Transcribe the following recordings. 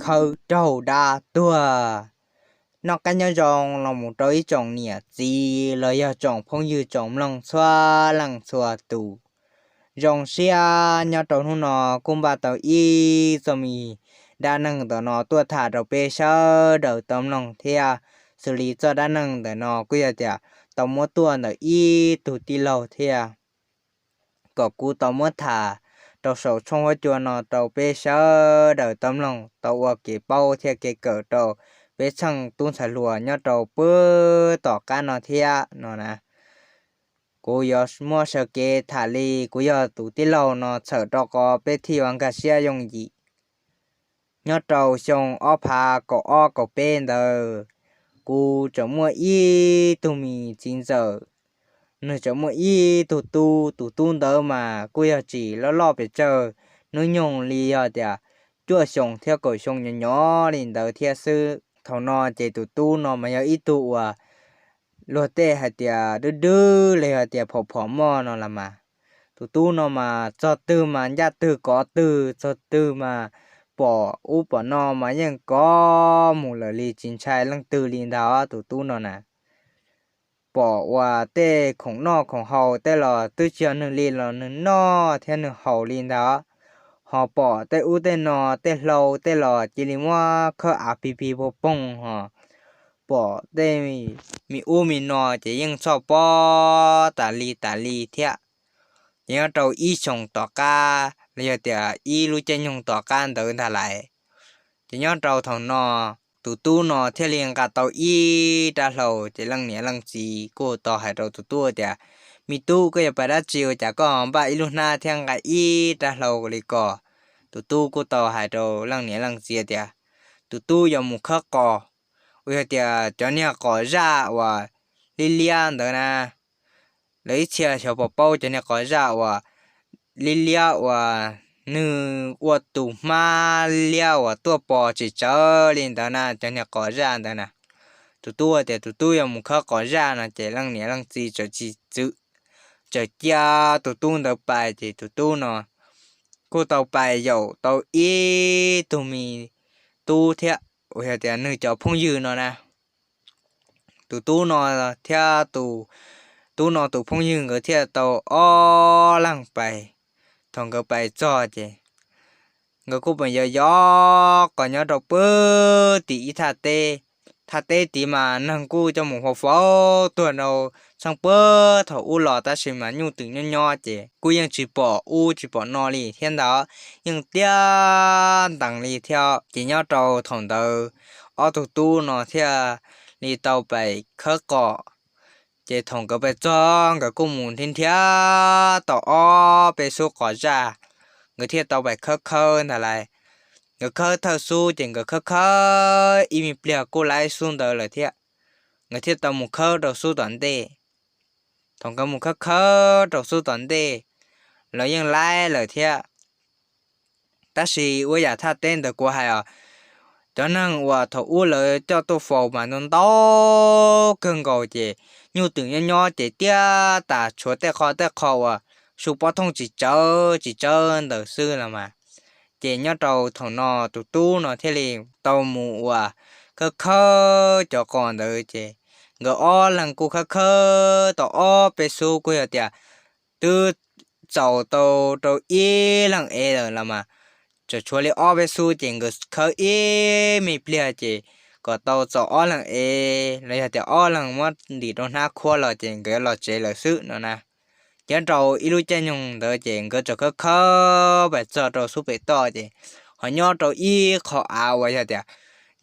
khawb raug dab tuag. Noj qab nyob zoo los mus rau ib tsoom niam txiv los yog tsoom phooj ywg tsoom mloog txhua leej txhua tus. Zoo siab nyob rau hnub no kuj npaj tau ib txoj me dab neeg ntawm no tuaj tham rau peb sawv daws tau mloog thiab. Xws li txoj dab neeg ntawm no kuj yog tias tau muab tuaj ntawm ib tug tij laug thiab, kom kuv tau muab tham rau saum tshooj huab cua no rau peb sawv daws tau mloog tau ua kev paub thiab kev kawm rau peb txheej tub ntxhais hluas nyob rau pem tom qab no thiab no na. Kuv yuav muab sawv kev tham li kuv yog tus tij laug no txhawm rau qhov peb thiaj yuav nkag siab yooj yim. Nyob rau xyoo ob phav kaum ob kaum peb ntawd, kuv tseem muaj ib tug me txiv ntxawm, nws tseem muaj ib tug tub, tus tub ntawd mas kuj yog tsis loj loj pes tsawg, hnub nyoog li yog tias cuaj xyoos thiab kaum xyoo nyob nyob li ntawd thiab xwb. Thaum no ces tus tub no mas yog ib tug uas luag tej hais tias dub dub los yog tias phom phom moj no los mas. Tus tub no mas txog twg mas ncaj twg kov twg, txog twg mas pom ub pom no mas yeej kov mus lawm li tsis ntshai leej twg li ntag tus tub no na. Pom uas tej khoom noj khoom haus tej los twb tsis yog nws li los nws noj thiab nws haus li ntag. Ho pom tej ub tej no, tej hlau tej los cia li muab khawb av pig pig poog poog ho pom tej me ub me no ces yeej txhoj pob tas li tas li thiab. Ces nyob rau ib xyoos tom qab los yog tias ib lub caij nyoog tom qab ntawd ntag lais, ces nyob rau thaum no tus tub no thiaj li nqa tau ib rab hlau ces leej niam leej txiv kuj tau hais rau tus tub tias, me tub, koj yuav pais dab tsi ua cas koj npaj ib lub hnab thiab nqa ib rab hlau li ko? Tus tub kuj tau hais rau leej niam leej txiv tias tus tub yuav mus khawb qos, uas yog tias cov niag qos zaj uas liab liab ntawd na. Lawv ib txhia xyov puas paub cov niag qos zaj uas liab liab uas nws ua tus hmab liab uas tuaj pos tsis tsawv li ntawd na, cov niag qos zaj ntawd na. Tus tub tias tus tub yuav mus khawb qos zaj no ces leej niam leej txiv txawm tsis txwv, txawm cia tus tub ntawd pais ces tus tub no kuj tau pais yaum tau ib tug me tub thiab uas yog tias nws cov phooj ywg no na. Tus tub no thiab tus tub no tus phooj ywg nkawd thiaj tau ob leeg pais. Thaum nkawd pais txog ces nkawd kuj pheej yos yos qos nyob rau pem tim ib thaj teb. Thaj teb tid mas neeg kuj coj mus faus faus tuag rau txheej pem thaum ub los tab sis mas nyuj twm nyob nyob ces kuj yeej tsis pom ub tsis pom no li thiab ntag, yeej tiaj ntees li thiab. Ces nyob rau thaum ntawd ob tug tub no thiaj li tau pais khawb qos. Ces thaum nkawd pais txog nkawd kuj mus nrhiav nrhiav tau ob peb xub qos zaj, nkawd thiaj tau pais khawb khawb ntag lais. Nkawd khawb thawj xub ces nkawd khawb khawb ib me pliag kuj laib xub ntawd lawm thiab. Nkawd thiaj tau mus khawb rau xub tom ntej. Thaum nkawd mus khawb khawb rau xub tom ntej los yeej laib lawm thiab. Tab sis ua yam thaj teb ntawd kuv hais os, cov neeg uas thaum ub lawv coj tuaj faus mas ntau ntau kawg nkaus ces nyuj twm nyob nyob ces tiaj tas tshuav tej qho tej qho uas su pob thooj tsis tsawv tsis tsawv ntawd xwb los mas. Ces nyob rau thaum no tus tub no thiaj li tau mus uas khawb khawb cov qos ntawd ces nkawd ob leeg kuj khawb khawb tau ob peb xub kuj yog tias twb txaus tau rau ib leeg ev lawm los mas. Tseem tshuav li ob peb xub ces nkawd khawb ib me pliag ces kom tau txaus ob leeg ev los yog tias ob leeg muab ntim rau hnab khuab los ces nkawd los tsev lawm xwb no na. Ces nyob rau ib lub caij nyoog ntawd ces nkawd tseem khawb khawb pais txog rau xub pem toj ces ho nyob rau ib qho av uas yog tias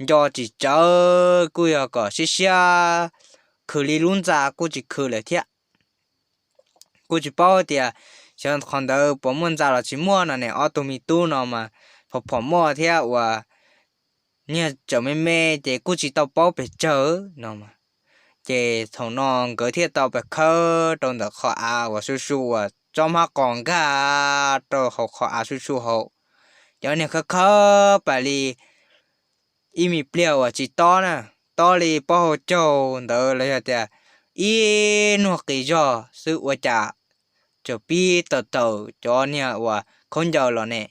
nco tsis tsawv kuj yog kom siab siab khwv li lub ntxa kuj tsis khwv lawm thiab. Kuj tsis paub tias xyov qhov ntawd puas muaj ntxa los tsis muaj no ne, ob tug me tub no mas phom phom moj thiab uas niag tseem me me ces kuj tsis tau paub pes tsawg no. Ces thaum no nkawd thiaj tau pais khawb rau ntawm qhov av uas su su uas tsob hmab qos nkag rau hauv qhov av su su hauv. Cov niag khawb khawb pais li ib me pliag uas tsis tob na, tob li pob hau caug ntawd los yog tias ib nuag qis zog xwb ua cas txawm pib tawm tawm cov niag uas khaub ncaws los ne.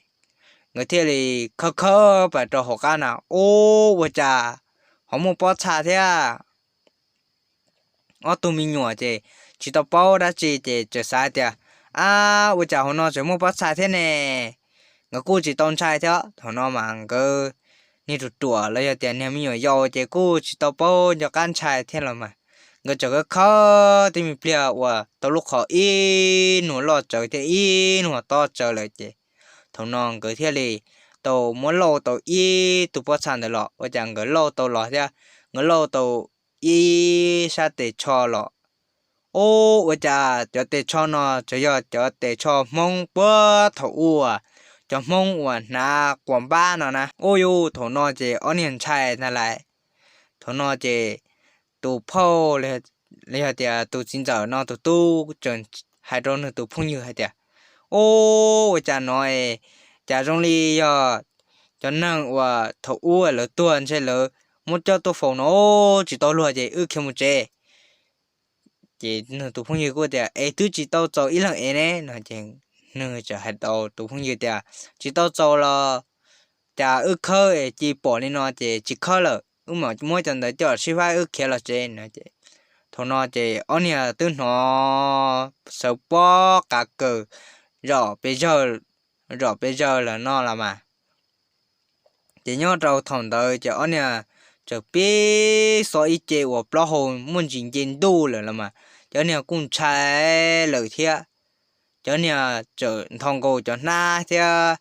nkawd thiaj li khawb khawb pas rau hauv qab na, ub, ua cas ho muaj pob txha thiab. Ob tug me nyuam ces tsis tau paub dab tsi ces txawm xav tias, ab, ua cas hauv no tseem muaj pob txha thiab ne. Nkawd kuj tsis tau ntshai thiab, thaum no mas nkawd niag ruam ruam los yog tias niag me nyuam yaus ces kuj tsis tau paub nco qab ntshai thiab los mas. Nkawd tseem khawb khawb tib me pliag uas tau lub qhov ib nuag loj tsawv thiab ib nuag tob tsawv lawm ces thaum no nkawd thiaj li tau muab lauj tau ib tug pob txha ntawd los, ua cas nkawd lauj tau los thiab nkawd lauj tau ib sab tes tsho los. Ub, ua cas cov tes tsho no tseem yog cov tes tsho Hmoob puag thaum ub, cov Hmoob uas hnav quas npab no na. Ub, yus thaum no ces ob niag ntshai ntag lais. Thaum no ces tus phauj, los yog tias tus txiv ntxawm no tus tub tseem hais rau nws tus phooj ywg hais tias, ub, ua cas no, cas zoo li yog cov neeg uas thaum ub lawv tuag ntshe lawv muab coj tuaj faus no, tsis tau luag ces wb khiav mus tsev. Ces nws tus phooj ywg kuj tias, es twb tsis tau txaus ib leeg es ne no ces nws txawm hais rau tus phooj ywg tias, tsis tau txaus los cas wb khawb es cia pom li no ces tsis khawb lawm, wb mam muab cov ntawd coj sib faib wb khiav los tsev no ces thaum no ces ob niag twb hnov sawv pob qav kaws zom pes zawg, zom pes zawg lawm no los mas. Ces nyob rau thaum ntawd ces ob niag txawm pib xo ib ce uas plaub hau muaj ntsis nce ntuj lawm los mas, ces ob niag kuj ntshai lawm thiab. Ces ob niag txawm nthos nkaus cov hnab thiab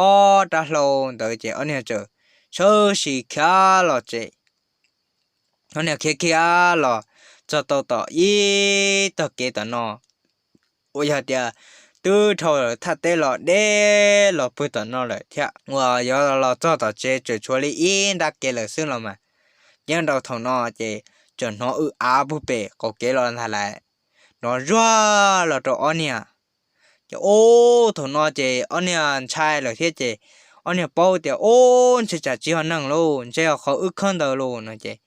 ob rab hlau ntawd ces ob niag txawm sawv tsees khiav los tsev. Ob niag khiav khiav los txog tau tom ib tog kev tom no, uas yog tias twb dhau thaj teb los deb los pw tom no lawm thiab, uas yuav los txog tom tsev tseem tshuav li ib nrab kev lawm xwb los mas. Ces nyob rau thaum no ces txawm hnov w av puag pem qaum kev los ntag lais, nrov zuag los rau ob niag. Ces ub, thaum no ces ob niag ntshai lawm thiab ces ob niag paub tias, ub, ntshe tsam tsis yog neeg lauj, ntshe yog qhov wb khawb ntawd lauj no ces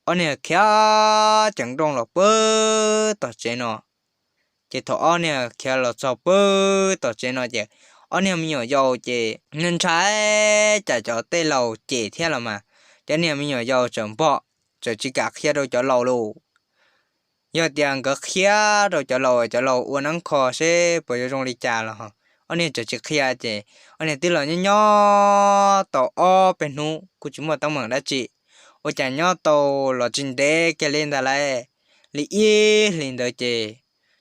ob niag khiav ceev nrooj los pw tom tsev no. Ces thaum ob niag khiav los txog pw tom tsev no ces ob niag me nyuam yaus ces ntshai cas cov tej laus cem thiab los mas, ces ob niag me nyuam yaus txawm npog, txawm tsis kam qhia rau cov laus lauj. Yog tias nkawd qhia rau cov laus, cov laus ua neeb kho seb puas yuav zoo li cas los ob niag txawm tsis qhia ces ob niag twb los nyob nyob tau ob peb hnub kuj tsis muaj teeb meem dab tsi, ua cas nyob tau los tsis ntev kiag li ntag lauj, li ib hlis ntawd ces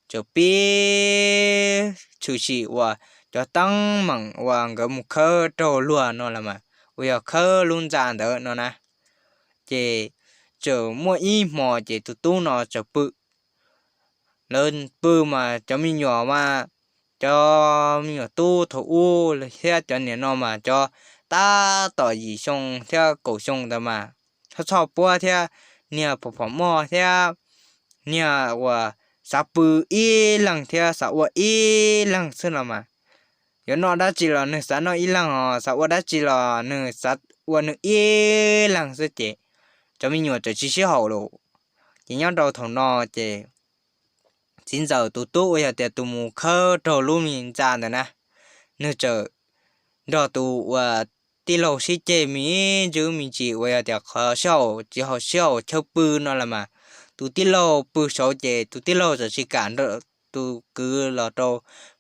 txawm pib tshwm sim uas cov teeb meem uas nkawd mus khawb raug luag no los mas, uas yog khawb lub ntxa ntawd no na. Ces txawm muaj ib hmo ces tus tub no txawm pw, lawv pw mas cov me nyuam mas, cov me nyuam tub thaum ub thiab cov niam no mas cov tab tom yim xyoo thiab kaum xyoo ntawd mas txhoj txhoj puab thiab niag phom phom moj thiab niag uas xav pw ib leeg thiab xav ua ib leeg xwb los mas. Yuav noj dab tsi los nws xav noj ib leeg os, xav ua dab tsi los nws xav ua nws ib leeg xwb ces cov me nyuam txawm tsis sib haum lawm. Ces nyob rau thaum no ces txiv ntxawm tus tub uas yog tias tus mus khawb raug lub me ntxa ntawd na, nws txawm nrog tus uas tij laug sib ceg me ntsis me ntsis uas yog tias qhov sib haum tsis haum sib haum chaw pw no los mas, tus tij laug pw saud ces tus tij laug txawm tsis kam nrog tus kwv los rau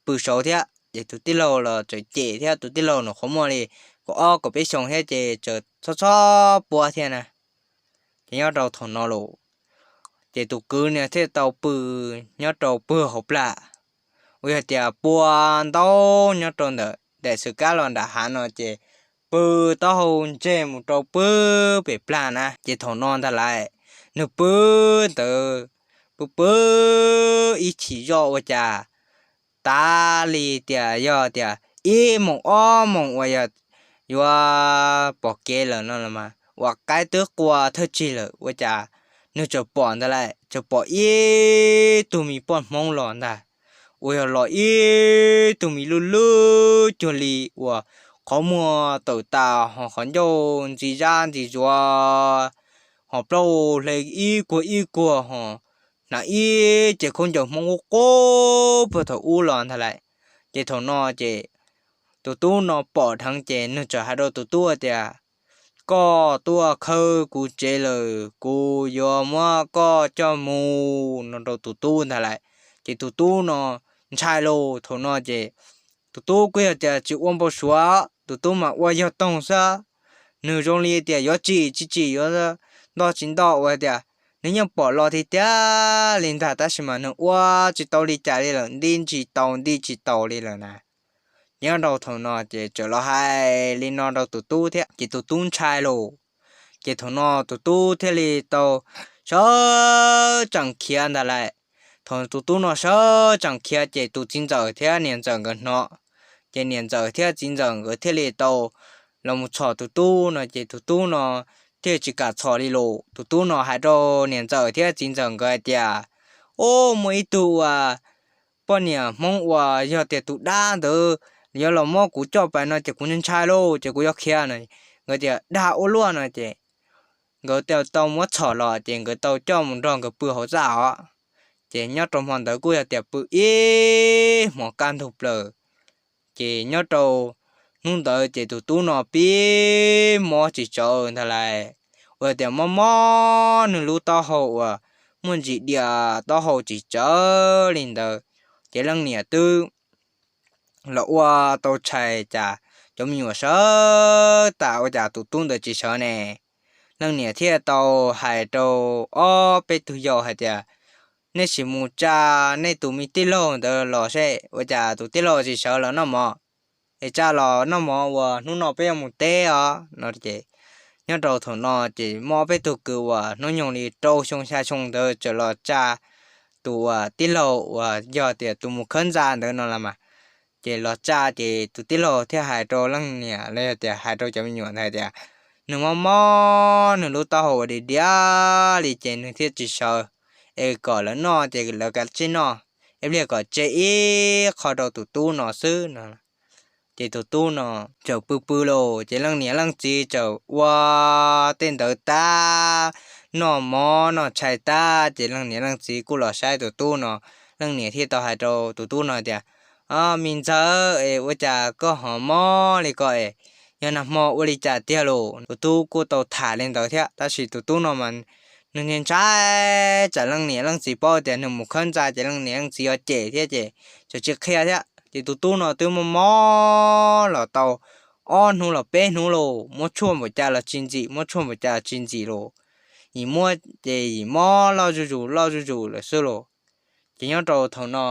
pw saud thiab ces tus tij laug los txawm cem thiab tus tij laug nws qhuav muaj li kaum ob kaum peb xyoo thiab ces txawm txhob txhob puab thiab na. Ces nyob rau thaum no los ces tus kwv niag thiaj tau pw nyob rau pw hauv plag, uas yog tias pua ntaub nyob rau ntawm daim xwm kab los nram hav no ces pw taub hau ntseg mus rau pw pem plag na. Ces thaum no ntag lauj, nws pw ntawd, pw pw ib chim zoj ua cas tas li tias yog tias ib moos ob moos uas yog yuav pom kev lawm no los mas uas qaib twb qua thawj tsig lawm ua cas nws txawm pom ntag lauj, txawm pom ib tug me poj Hmoob los ntag, uas yog los ib tug me lub lub cuag li uas qhov muag tawm tas ho qhov ncauj ntxi zab ntxi zuav, ho plaub hle ib kuag ib kuag ho hnav ib ce khaub ncaws Hmoob qub qub puag thaum ub los ntag lauj. Ces thaum no ces tus tub no pom dheev ces nws txawm hais rau tus tub tias, koj tuaj khawb kuv tsev lawm, kuv yuav muab koj coj mus no rau tus tub ntag lais. Ces tus tub no ntshai lauj. Thaum no ces tus tub kuj yog tias tsis ua npau suav, tus tub mas ua yog toog xwb. Nws zoo li tias yuav tsim tsis tsim, yuav nto tsis nto, ua tias nws yeej pom los tiag tiag li ntag, tab sis mas nws ua tsis tau li cas li lawm, nti tsis tau nti tsis tau li lawm na. Ces nyob rau thaum no ces txawm los hais li no rau tus tub thiab ces tus tub ntshai lauj. Ces thaum no tus tub thiaj li tau sawv tsees khiav ntag lais. Thaum tus tub no sawv tsees khiav ces tus txiv ntxawm thiab niam ntxawm nkawd hnov, ces niam ntxawm thiab txiv ntxawm nkawd thiaj li tau los mus txhom tus tub no ces tus tub no thiaj tsis kam txhom li lauj. Tus tub no hais rau niam ntxawm thiab txiv ntxawm nkawd hais tias, ub, muaj ib tug uas poj niam Hmoob uas yog tias tus dab ntawd yuav los muab kuv coj pais no ces kuv ntshai lauj, ces kuv yuav khiav no. Nkawd tias dag ua luaj no ces nkawd tau muab txhom los ces nkawd tau coj mus nrog nkawd pw hauv txaj os. Ces nyob rau hmo ntawd kuj yog tias pw ib hmos kaj ntug plaws. Ces nyob rau hnub ntawd ces tus tub no pib mob tsis tsawv ntag lais, ua tias mob mob nws lub taub hau uas muaj ntsis dias taub hau tsis tsawv li ntawd. Ces leej niam twb los ua tau tshais cas cov me nyuam sawv tas ua cas tus tub ntawd tsis sawv ne. Leej niam thiaj tau hais rau ob peb tug yau hais tias, nej sim mus tsa nej tus me tij laug ntawd los seb ua cas tus tij laug tsis sawv los noj mov, es tsa los noj mov uas hnub no peb yuav mus teb os no. Ces nyob rau thaum no ces muaj ob peb tug kwv uas hnub nyoog li rau xyoo xya xyoo ntawd txawm los tsa tus uas tij laug uas yog tias tus mus khawb ntxa ntawd no los mas. Ces los tsa ces tus tij laug thiaj hais rau leej niam los yog tias hais rau cov me nyuam ntawd hais tias, nws mob mob nws lub taub hau ua dias dias li ces nws thiaj tsis sawv, es kom lawv noj ces lawv kav tsij noj, ib pliag kom tseg ib qho rau tus tub no xwb no. Ces tus tub no txawm pw pw lauj, ces leej niam leej txiv txawm ua tej ntawd tag, noj mov noj tshais tag ces leej niam leej txiv kuj los saib tus tub no. Leej niam thiaj tau hais rau tus tub no tias, o, me ntxawg, es ua cas koj ho mob li ko es yog nag hmo ua li cas tiag lauj? Tus tub kuj tau tham li ntawd thiab tab sis tus tub no mas nws ntshai tsam leej niam leej txiv paub tias nws mus khawb ntxa ces leej niam leej txiv yuav cem thiab ces txawm tsis qhia thiab. Ces tus tub no twb mob mob los tau ob hnub los peb hnub lauj, muab tshuaj npaum cas los tsis ntxim, muab tshuaj npaum cas los tsis ntxim lauj, yim muab ces yim mob loj zuj zus loj zuj zus lawm xwb lauj. Ces nyob rau thaum no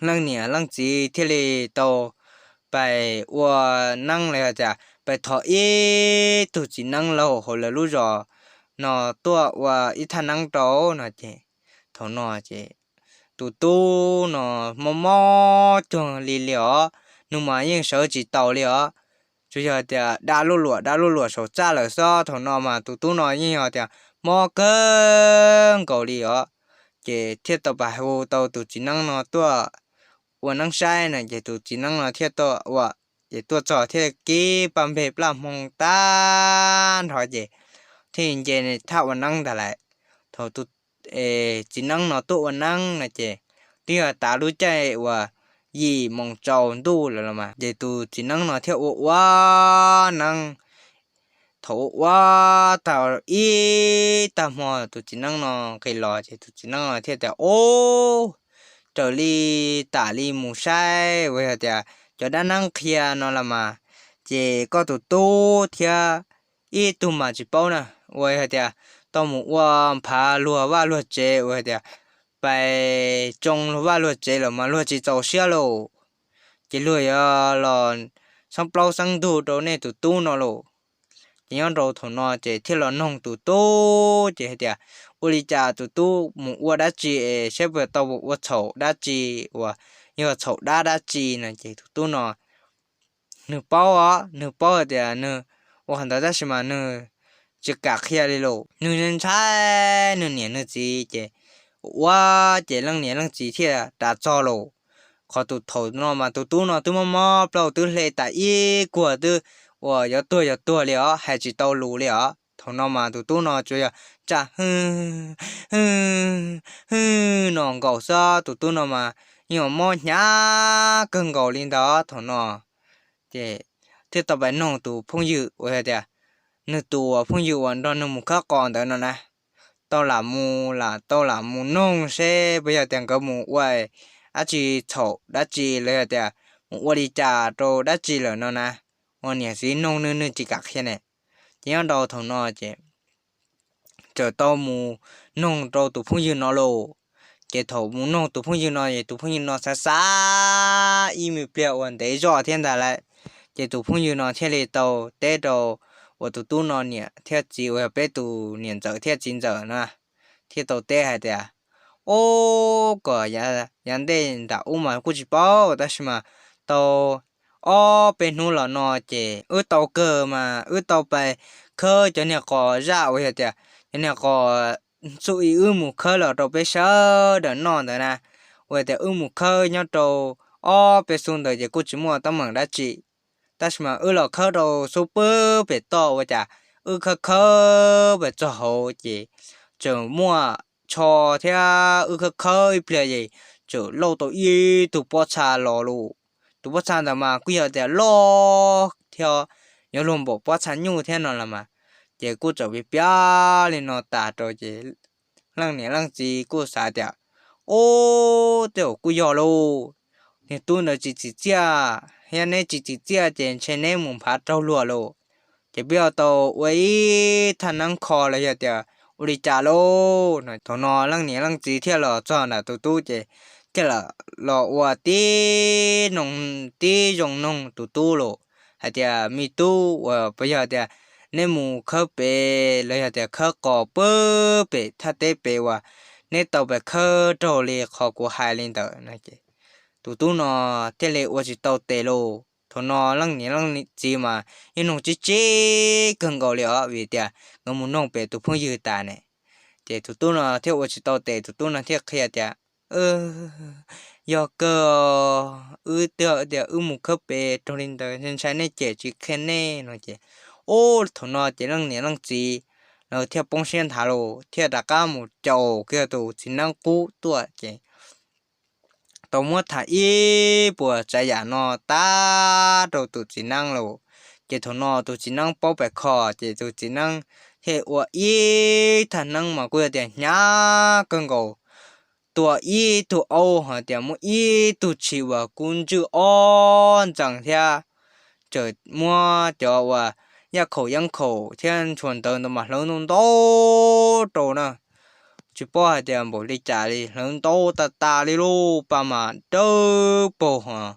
leej niam leej txiv thiaj li tau pais ua neeb los yog tias pais thov ib tug txiv neeb laus hauv lawv lub zos no tuaj ua ib thaj neeb rau no ces thaum no ces tus tub no mob mob cuag li li os, nws mas yeej sawv tsis taus li os. Tsuas yog tias da luj luam da luj luam saum txaj lawm xwb. Thaum no mas tus tub no yeej yog tias mob kawg nkaus li os. Ces thiaj tau pais hu tau tus txiv neeb no tuaj ua neeb saib no ces tus txiv neeb no thiaj tuaj ua, ces tuaj txog thiaj kib paj npeg plaj hmoo tag nrho ces thiaj nce thaj ua neeb ntag lais. Thaum tus txiv neeb no tuaj ua neeb no ces twb yog tav lub caij uas yim moos tsaus ntuj lawm los mas ces tus txiv neeb no thiaj ua ua neeb. Thaum ua ua tag ib tag hmo tus txiv neeb no nqis los ces tus txiv neeb no thiaj tias, o, raws li tam li mus saib uas yog tias cov dab neeb qhia no los mas, ces koj tus tub thiab ib tug mas tsis paub na, uas yog tias tau mus ua phav luag vaj luag tsev uas yog tias pais tsoo luag vaj luag tsev lawm mas luag tsis txaus siab lauj, ces luag yuav los xeeb plaub xeeb ntug rau nej tus tub no lauj. Ces nyob rau thaum no ces thiaj los noog tus tub ces hais tias, ua li cas tus tub mus ua dab tsi es saib puas tau ua txhaum dab tsi uas yog txhaum dab dab tsi no ces tus tub no nws paub os, nws paub hais tias nws ua qhov ntawd tab sis mas nws tsis kam qhia li lauj, nws ntshai nws niam nws txiv ces ua ces leej niam leej txiv thiaj rov txog lauj. Qhov tus thaum no mas tus tub no twb mob mob plaub twb hle tas ib kuag twb uas yuav tuag yuav tuag li os, hais tsis tau lus li os. Thaum no mas tus tub no tsuas yog tsa hwj hwj hwj no nkaus xwb, tus tub no mas yeej mob hnyav kawg nkaus li ntawd thaum no. Ces thiaj tau pais noog tus phooj ywg uas yog tias, nws tus uas phooj ywg uas nrog nws mus khawb qos ntawd no na, tau lam mus lam tau lam mus noog seb puas yog tias nkawd mus ua dab tsi txhaum dab tsi los yog tias mus ua li cas rau dab tsi lawm no na, uas niam txiv noog nws nws tsis kam qhia ne. Ces nyob rau thaum no ces txawm tau mus noog rau tus phooj ywg no lauj. Ces thaum mus noog tus phooj ywg no es tus phooj ywg no xav xav ib me pliag uas ntev zog thiab ntag lawm, ces tus phooj ywg no thiaj li tau teb rau uas tus tub no niam thiab txiv uas yog peb tus niam ntxawm thiab txiv ntxawm na, thiaj tau teb hais tias, Ub, kom yav ntej nram ub mas kuj tsis paub, tab sis mas tau ob peb hnub los no ces wb tau kawg mas wb tau pais khawb cov niag qos zaj uas yog tias cov niag qos txuj i wb mus khawb los rau peb sawv daws noj ntawd na, uas tias wb mus khawb nyob rau ob peb xub ntawd ces kuj tsis muaj teeb meem dab tsi. Tab sis mas wb los khawb rau xub pwb pem toj ua cas wb khawb khawb pes txog hauv ces tseem muaj tsho thiab wb khawb khawb ib pliag es tseem lauj tau ib tug pob txha los lauj. Tus pob txha ntawd mas kuj yog tias loj thiab yuav luag npaum pob txha nyuj thiab no los mas, ces kuj txawm piav piav li no tas rau ces leej niam leej txiv kuj xav tias, Ub, tej zaum kuj yog lauj, niag tub ntawd tsis txim txiaj, yog neb tsis txim txiaj ces ntshe neb mus nphav raug luag lauj, ces peb yuav tau ua ib thaj neeb kho los yog tias ua li cas lauj no. Thaum no leej niam leej txiv thiaj los txog ntawm tus tub ces thiaj los ua tib zoo noog tus tub lauj, hais tias, Me tub, uas puas yog tias neb mus khawb pem los yog tias khawb qos pwb pem thaj teb pem uas neb tau pes khawb raug li qhov kuv hais li ntawd no ces tus tub no thiaj li ua tsis tau tes lauj. Thaum no leej niam leej txiv mas yeej noog tsib tsib kawg nkaus li os, vim tias nkawd mus noog pem tus phooj ywg tas ne. Ces tus tub no thiaj ua tsis tau tes, tus tub no thiaj qhia tias, Yog kawg, wb twb tias wb mus khawb pem raug li ntawd, ntshai nej cem tsis qhia nej no ces, ub, thaum no ces leej niam leej txiv lawv thiaj poob siab nthav los thiaj rov qab mus caum kiag tus txiv neeb qub tuaj ces tau muab tham ib puas tsav yam no tag rau tus txiv neeb lauj. Ces thaum no tus txiv neeb paub pes kho ces tus txiv neeb thiaj ua ib thaj neeb mas kuj yog tias hnyav kawg nkaus, tua ib tug aub hais tias muaj ib tug tshis uas kub ntswj ob ntxees thiab, txawm muab cov uas yaj khaum yeeb khaum thiab ntshua ntawv ntawd mas hlawv ntau ntau rau na, tsis paub hais tias npaum li cas li, hlawv ntau tas tas li lauj, pa mas dawb paug hos.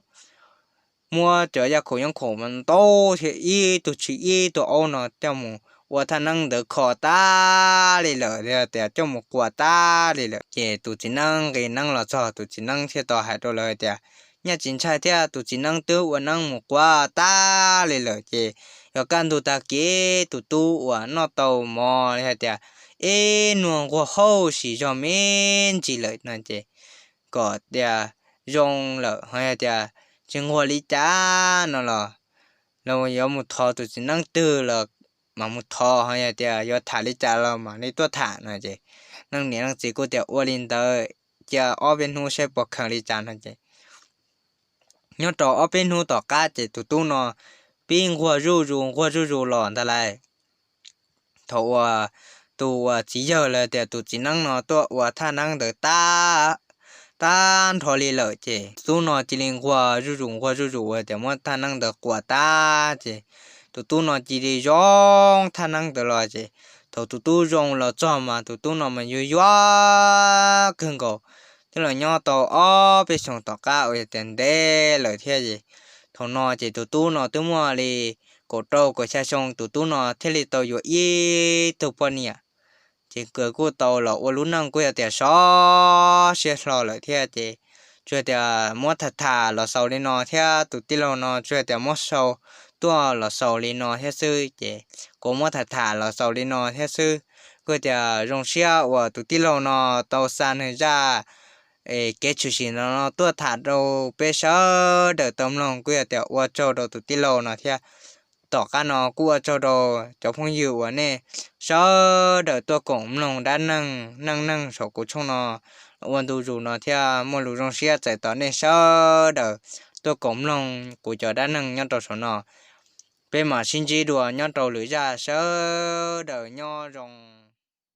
Muab cov yaj khaum yeeb khaum mas ntau thiab ib tug tshis ib tug aub no coj mus ua thaj neeb ntawd kho tas li lawm, tias coj mus quas tas li lawm. Ces tus txiv neeb nqis neeb los txog, tus txiv neeb thiaj tau hais rau lawv hais tias, Nyaj tsis ntshai thiab, tus txiv neeb twb ua neeb mus quas tas li lawm. Ces yog kaj ntug tag kis tus tub uas noj tau mov li hais tias ib nua nquag hauj sim zog me ntsis lawm no ces kom tias zoo lawm, ho yog tias tsis nquag li cas no los lawv yuav mus thov tus txiv neeb twg los mam mus thov, ho yog tias yuav tham li cas los mam li tuaj tham no ces leej niam leej txiv kuj tias ua li ntawd, cia ob peb hnub saib puas kheev li cas no ces nyob rau ob peb hnub tom qab ces tus tub no pib nquag zuj zus nquag zuj zus los ntag lauj. Thaum uas tus uas txiv yawg los tias tus txiv neeb no tuaj ua thaj neeb ntawd tag nrho li lawm ces tub no cia li nquag zuj zus nquag zuj zus uas tias muab thaj neeb ntawd quas tag ces tus tub no cia li zoo thaj neeb ntawd los ces thaum tus tub zoo los txog mas tus tub no mas yuag yuag kawg nkaus, twb los nyob tau ob peb xyoos tom qab uas yog tias ntev lawm thiab es thaum no ces tus tub no twb muaj li kaum rau kaum xya xyoo, tus tub no thiaj li tau yuav ib tug poj niam. Ces nkawd kuj tau los ua lub neej kuj yog tias sov siab hlo lawm thiab ces tsuas tias muab tham tham los xaus li no thiab tus tij laug no tsuas tias muab sau tuaj los xaus li no thiab xwb ces kuv muab tham tham los xaus li no thiab xwb. Kuj tias zoo siab uas tus tij laug no tau xa nws zaj kev tshwm sim no tuaj tham rau peb sawv daws tau mloog, kuj yog tias ua tsaug rau tus tij laug no thiab. Tom qab no kuj ua tsaug rau cov phooj ywg uas nej sawv daws tuaj koom mloog dab neeg neej neeg saum kuv tshooj no ua ntu zus no thiab. Muaj lus zoo siab txais tos nej sawv daws tuaj koom mloog kuv cov dab neeg nyob rau saum no. Peb mam sib ntsib dua nyob rau lwm zaj, sawv daws nyob zoo.